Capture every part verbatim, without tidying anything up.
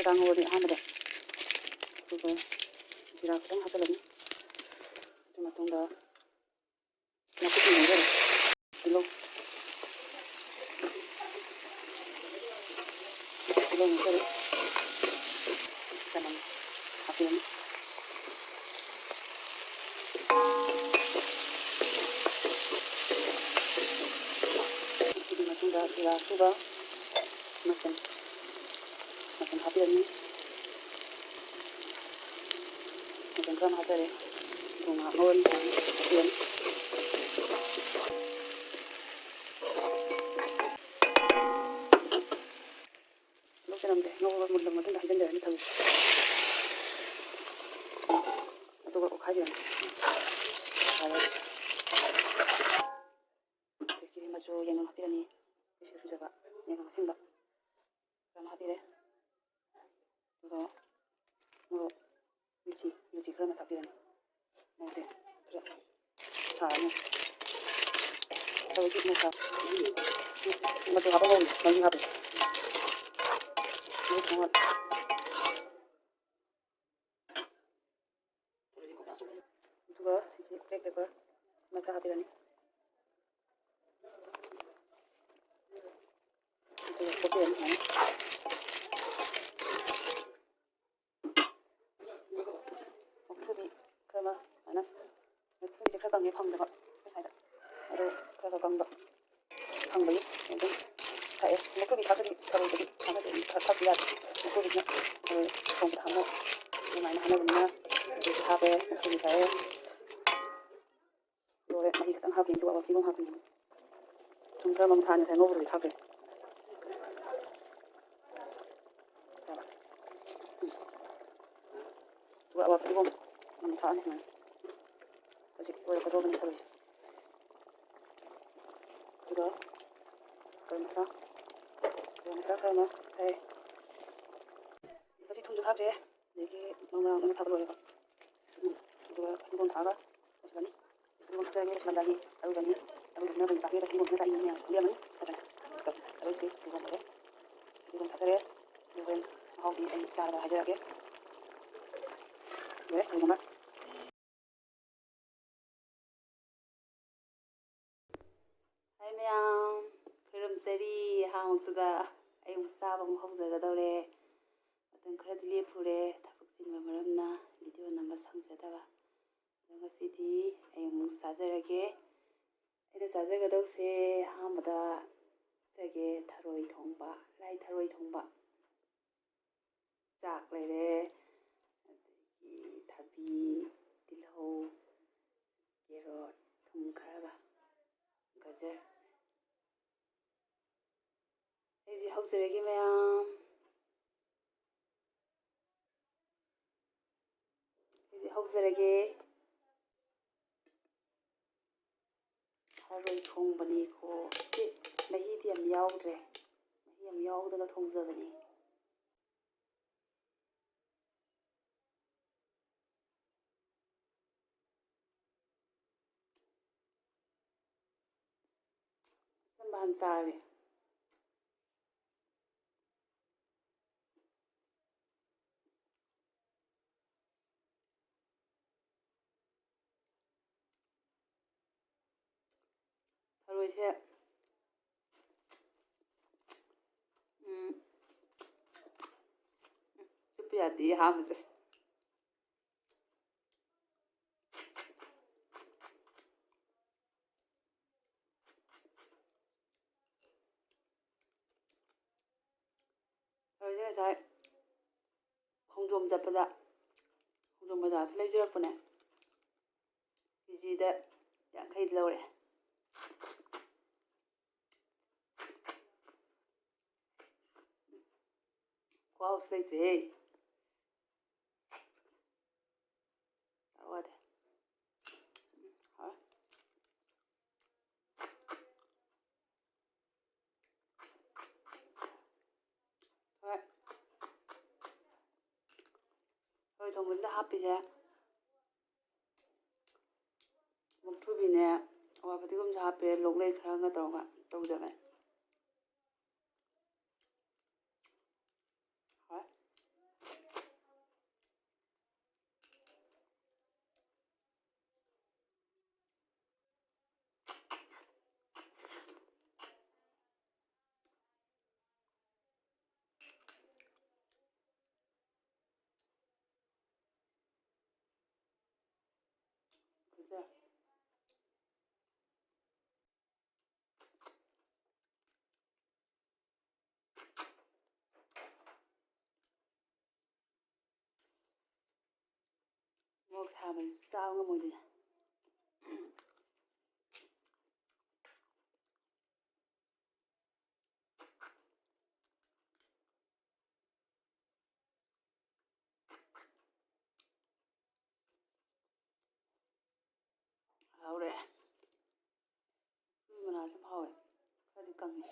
ꯆꯥ ꯉꯧꯔꯅꯤ ꯑꯍꯥꯟꯕꯗ꯫ ꯑꯗꯨꯒ ꯖꯤꯔꯥ ꯈꯤꯇꯪ ꯍꯥꯞꯆꯤꯜꯂꯅꯤ꯫ ꯑꯗꯨ ꯃꯇꯨꯡꯗ ꯅꯥꯀꯨꯞꯄꯤ ꯉꯧꯖꯔꯦ꯫ ꯇꯤꯜꯍꯧ꯫ ꯇꯤꯜꯍꯧ ꯉꯧꯖꯔꯦ꯫ ꯆꯅꯝ ꯍꯥꯞꯄꯤꯔꯅꯤ꯫ ꯑꯗꯨꯒꯤ ꯃꯇꯨꯡꯗ ꯖꯤꯔꯥ ꯑꯁꯨꯕ ꯃꯆꯜ, ꯃꯆꯜ ꯍꯥꯞꯄꯤꯔꯅꯤ꯫ ꯃꯆꯜ ꯈꯔ ꯑꯃ ꯍꯥꯞꯆꯔꯦ꯫ ꯑꯗꯨ ꯉꯥꯏꯍꯥꯛ ꯉꯧꯔꯅꯤ꯫ ꯍꯥꯞꯄꯤꯔꯅꯤ꯫ ꯇꯤꯜꯍꯧ ꯆꯅꯝꯁꯦ ꯉꯧꯔꯕ ꯃꯨꯜꯂꯕ ꯃꯇꯨꯡꯗ ꯍꯩꯖꯤꯟꯖꯔꯅꯤ ꯊꯝꯃꯦ꯫ ꯑꯗꯨꯒ ꯑꯣꯠꯈꯥꯏꯕꯤꯔꯅꯤ꯫ ꯑꯗꯒꯤ ꯃꯆꯨ ꯌꯥꯏꯉꯪ ꯍꯥꯞꯄꯤꯔꯅꯤ꯫ ꯑꯩꯈꯣꯏ ꯁꯤꯗ ꯁꯨꯖꯕ ꯌꯥꯏꯉꯪ ꯑꯁꯦꯡꯕ ꯈꯔ ꯑꯃ ꯍꯥꯞꯄꯤꯔꯦ꯫ ꯑꯗꯨꯒ ꯃꯣꯔꯣꯛ, ꯃꯤꯔꯆꯤ, ꯃꯤꯔꯆꯤ ꯈꯔ ꯑꯃ ꯊꯥꯛꯄꯤꯔꯅꯤ꯫ ꯃꯣꯔꯣꯛꯁꯦ ꯈꯔ ꯁꯥꯔꯅꯤ꯫ ꯇꯧꯔꯗꯤ ꯃꯣꯔꯣꯛ ꯁꯥ-, ꯃꯆꯨ ꯍꯥꯞꯄ ꯉꯧꯔꯤ, ꯃꯍꯤ ꯍꯥꯞꯄꯤ꯫ ꯃꯍꯤ ꯈꯤꯇꯪ ꯋꯥꯠꯂꯤ꯫ ꯑꯗꯨꯒ ꯁꯤꯒꯤ black pepper ꯃꯔꯛꯇ ꯍꯥꯞꯄꯤꯔꯅꯤ꯫ ꯑꯗꯨꯒ ꯀꯣꯠꯄꯤꯔꯅꯤ ꯁꯨꯃꯥꯏꯅ꯫ ꯃꯨꯛꯊ꯭ꯔꯨꯕꯤ ꯈꯔ ꯑꯃ ꯁꯨꯃꯥꯏꯅ, ꯃꯨꯛꯊ꯭ꯔꯨꯕꯤꯁꯦ ꯈꯔ ꯀꯪꯉꯦ ꯐꯪꯗꯕ ꯑꯩꯈꯣꯏ ꯁ꯭ꯋꯥꯏꯗ, ꯑꯗꯣ ꯈꯔ ꯈꯔ ꯀꯪꯕ ꯐꯪꯕꯒꯤ ꯑꯗꯨꯝ ꯊꯥꯛꯑꯦ꯫ ꯃꯨꯛꯊ꯭ꯔꯨꯕꯤ ꯊꯥꯛꯇꯗꯤ ꯊꯔꯣꯏꯗꯗꯤ ꯊꯥꯛꯅꯗꯦ, ꯊꯥꯛ-, ꯊꯥꯛꯄ ꯌꯥꯗꯦ꯫ ꯃꯨꯛꯊ꯭ꯔꯨꯕꯤꯁꯤꯅ ꯊꯔꯣꯏ ꯊꯣꯡꯕꯗ ꯍꯥꯞꯅ ꯑꯗꯨꯃꯥꯏꯅ ꯍꯥꯞꯅꯕꯅꯤꯅ ꯑꯗꯨꯁꯨ ꯍꯥꯞꯄꯦ, ꯃꯨꯛꯊ꯭ꯔꯨꯕꯤ ꯊꯥꯛꯑꯦ꯫ ꯂꯣꯏꯔꯦ, ꯃꯍꯤ ꯈꯤꯇꯪ ꯍꯥꯞꯈꯤꯅꯤ, ꯑꯗꯨꯒ ꯑꯋꯥ ꯐꯗꯤꯒꯣꯝ ꯍꯥꯞꯈꯤꯅꯤ꯫ ꯊꯨꯝ ꯈꯔ ꯑꯃꯨꯛ ꯊꯥꯛꯑꯅꯤ, ꯉꯁꯥꯏ ꯉꯧꯕꯗꯨꯗꯤ ꯊꯥꯛꯈ꯭ꯔꯦ꯫ ꯑꯗꯨꯒ ꯑꯋꯥ ꯐꯗꯤꯒꯣꯝ ꯑꯃꯨꯛ ꯊꯥꯛꯑꯅꯤ ꯁꯨꯃꯥꯏꯅ꯫ ꯍꯧꯖꯤꯛ ꯂꯣꯏꯔꯛꯀꯗꯧꯕꯅꯤ ꯊꯔꯣꯏꯁꯦ꯫ ꯑꯗꯨꯒ ꯒꯔꯝ ꯃꯁꯥꯂꯥ, ꯒꯔꯝ ꯃꯁꯥꯂꯥ ꯈꯔ ꯑꯃ ꯊꯥꯛꯑꯦ꯫ ꯍꯧꯖꯤꯛ ꯊꯨꯝꯁꯨ ꯊꯥꯛꯇ꯭ꯔꯦ, ꯑꯗꯒꯤ ꯃꯔꯨ ꯃꯔꯥꯡ ꯂꯣꯏꯅ ꯊꯥꯛꯄ ꯂꯣꯏꯔꯦꯀꯣ꯫ ꯎꯝ, ꯑꯗꯨꯒ ꯐꯗꯤꯒꯣꯝ ꯊꯥꯛꯑꯒ ꯂꯣꯏꯁꯤꯜꯂꯅꯤ꯫ ꯐꯗꯤꯒꯣꯝ ꯊꯥꯛꯆꯔꯒꯦ ꯂꯣꯏꯁꯤꯜꯂꯝꯗꯥꯏꯒꯤ ꯑꯔꯣꯏꯕꯅꯤ꯫ ꯑꯔꯣꯏꯕꯁꯤꯅ ꯀꯔꯤ ꯇꯥꯛꯀꯦꯗ ꯐꯗꯤꯒꯣꯝꯁꯤꯅ ꯇꯥꯛꯏꯅꯤ ꯃꯌꯥꯝ ꯈꯪꯕꯤꯔꯝꯃꯅꯤ꯫ ꯐꯖꯅ ꯑꯔꯣꯏꯕꯁꯤ ꯐꯗꯤꯒꯣꯝ ꯊꯥꯛꯑꯦ꯫ ꯐꯗꯤꯒꯣꯝ ꯊꯥꯛꯆꯔꯦ꯫ ꯑꯗꯨ ꯍꯣꯔꯦꯟ ꯃꯍꯥꯎꯗꯤ ꯑꯩ ꯆꯥꯔꯒ ꯍꯥꯏꯖꯔꯛꯀꯦ꯫ ꯂꯣꯏꯔꯦ, ꯂꯣꯏꯅꯃꯛ꯫ ꯍꯥꯏ ꯃꯌꯥꯝ, ꯈꯨꯔꯨꯝꯖꯔꯤ꯫ ꯑꯍꯥꯟꯃꯛꯇꯗ ꯑꯩ ꯑꯃꯨꯛ ꯆꯥꯕ ꯑꯃꯨꯛ ꯍꯧꯖꯒꯗꯧꯔꯦ꯫ ꯃꯇꯝ ꯈꯔꯗꯤ ꯂꯦꯞꯄꯨꯔꯦ, ꯊꯕꯛ ꯆꯤꯟꯕ ꯃꯔꯝꯅ video ꯅꯝꯕ ꯁꯪꯖꯗꯕ꯫ ꯑꯗꯣ ꯉꯁꯤꯗꯤ ꯑꯩ ꯑꯃꯨꯛ ꯆꯥꯖꯔꯒꯦ꯫ ꯑꯩꯅ ꯆꯥꯖꯒꯗꯧꯁꯦ ꯑꯍꯥꯟꯕꯗ ꯆꯥꯒꯦ ꯊꯔꯣꯏ ꯊꯣꯡꯕ, ꯂꯥꯏ ꯊꯔꯣꯏ ꯊꯣꯡꯕ꯫ ꯆꯥꯛ ꯂꯩꯔꯦ, ꯑꯗꯒꯤ ꯊꯕꯤ, ꯇꯤꯜꯍꯧ, carrot, ꯊꯨꯝ ꯈꯔꯒ, ꯒꯖꯔ꯫ ꯑꯩꯁꯦ ꯍꯧꯖꯔꯒꯦ ꯃꯌꯥꯝ, ꯑꯩꯁꯦ ꯍꯧꯖꯔꯒꯦ꯫ ꯊꯔꯣꯏ ꯊꯣꯡꯕꯅꯤꯀꯣ꯫ ꯁꯤ ꯃꯍꯤꯗꯤ ꯌꯥꯝ ꯌꯥꯎꯗ꯭ꯔꯦ, ꯃꯍꯤ ꯌꯥꯝ ꯌꯥꯎꯗꯅ ꯊꯣꯡꯖꯕꯅꯤ꯫ ꯑꯆꯝꯕ ꯍꯥꯟꯅ ꯆꯥꯔꯒꯦ꯫ ꯊꯔꯣꯏꯁꯦ, ꯎꯝ, ꯆꯨꯞꯄ ꯌꯥꯗꯦ ꯑꯍꯥꯟꯕꯁꯦ꯫ ꯊꯔꯣꯏꯁꯦ ꯉꯁꯥꯏ ꯈꯣꯡꯖꯣꯝ ꯆꯠꯄꯗ, ꯈꯣꯡꯖꯣꯝ ꯕꯖꯥꯔꯗ ꯂꯩꯖꯔꯛꯄꯅꯦ꯫ KGꯗ ꯌꯥꯡꯈꯩꯗ ꯂꯧꯔꯛꯑꯦ꯫ ꯈꯨꯍꯥꯎꯁꯤ ꯂꯩꯇ꯭ꯔꯦꯍꯦ꯫ ꯆꯥꯔꯛꯑꯣ ꯌꯥꯗꯦ꯫ ꯎꯝ, ꯍꯥꯎꯔꯦ꯫ ꯍꯣꯏ꯫ ꯊꯔꯣꯏ ꯊꯣꯡꯕꯁꯤꯗ ꯍꯥꯞꯄꯤꯁꯦ ꯃꯨꯛꯊ꯭ꯔꯨꯕꯤꯅꯦ, ꯍꯋꯥꯏ ꯐꯗꯤꯒꯣꯝꯁꯨ ꯍꯥꯞꯄꯦ, ꯂꯣꯛꯂꯩ ꯈꯔꯒ ꯇꯧꯔꯒ ꯇꯧꯖꯕꯅꯦ꯫ ꯍꯣꯏ꯫ ꯃꯣꯔꯣꯛ ꯁꯥꯕꯁꯤ ꯆꯥꯕ ꯉꯝꯃꯣꯏꯗꯣꯏꯅꯦ꯫ ꯍꯥꯎꯔꯦ꯫ ꯃꯅꯥꯁꯨ ꯍꯥꯎꯋꯦ꯫ ꯈꯔꯗꯤ ꯀꯪꯉꯦ꯫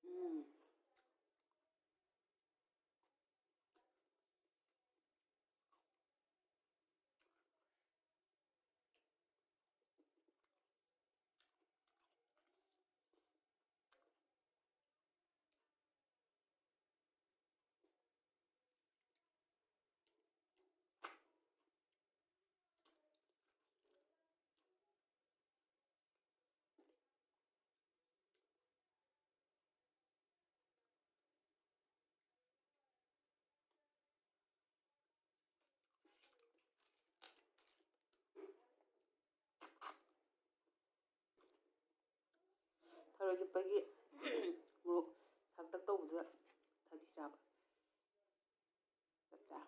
ꯎꯝ꯫ ꯊꯔꯣꯏ ꯆꯨꯞꯄꯒꯤ ꯃꯣꯔꯣꯛ ꯁꯥꯛꯇꯛ ꯇꯧꯕꯗꯨꯗ ꯊꯕꯤ ꯆꯥꯕ꯫ ꯆꯞ ꯆꯥ꯫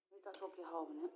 ꯃꯩ ꯆꯥꯊꯣꯛꯀꯦ ꯍꯥꯎꯕꯅꯦ꯫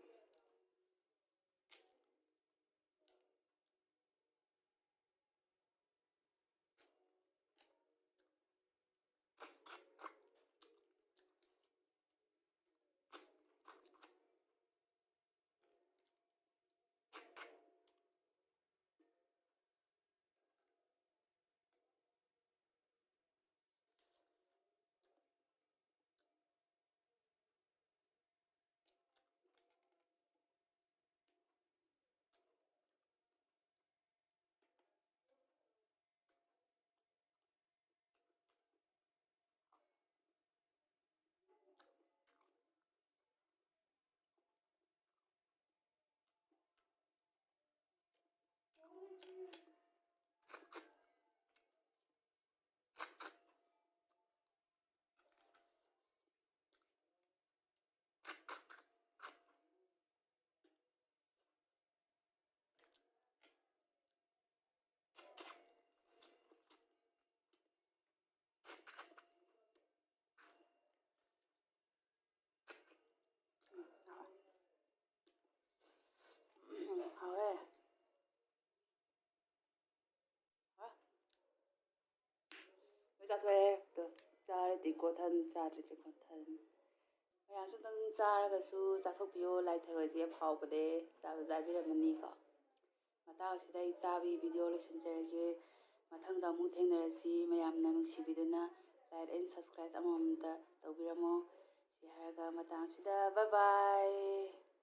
ꯆꯥꯊꯣꯛꯑꯦ꯫ ꯑꯗꯣ ꯆꯥꯔꯗꯤ ꯀꯣꯊꯟ, ꯆꯥꯗ꯭ꯔꯗꯤ ꯀꯣꯊꯟ꯫ ꯃꯌꯥꯝꯁꯨ ꯑꯗꯨꯝ ꯆꯥꯔꯒꯁꯨ ꯆꯥꯊꯣꯛꯄꯤꯌꯣ꯫ ꯂꯥꯏ ꯊꯔꯣꯏꯁꯦ ꯌꯥꯝ ꯍꯥꯎꯕꯅꯦ꯫ ꯆꯥꯕ ꯆꯥꯕꯤꯔꯝꯃꯅꯤꯀꯣ꯫ ꯃꯇꯥꯡ ꯑꯁꯤꯗ ꯑꯩ ꯆꯥꯕꯒꯤ video ꯂꯣꯏꯁꯤꯟꯖꯔꯒꯦ꯫ ꯃꯊꯪꯗ ꯑꯃꯨꯛ ꯊꯦꯡꯅꯔꯁꯤ꯫ ꯃꯌꯥꯝꯅ ꯅꯨꯡꯁꯤꯕꯤꯗꯨꯅ like and subscribe ꯑꯃꯃꯝꯇ ꯇꯧꯕꯤꯔꯝꯃꯣ꯫ ꯁꯤ ꯍꯥꯏꯔꯒ ꯃꯇꯥꯡ ꯑꯁꯤꯗ bye bye꯫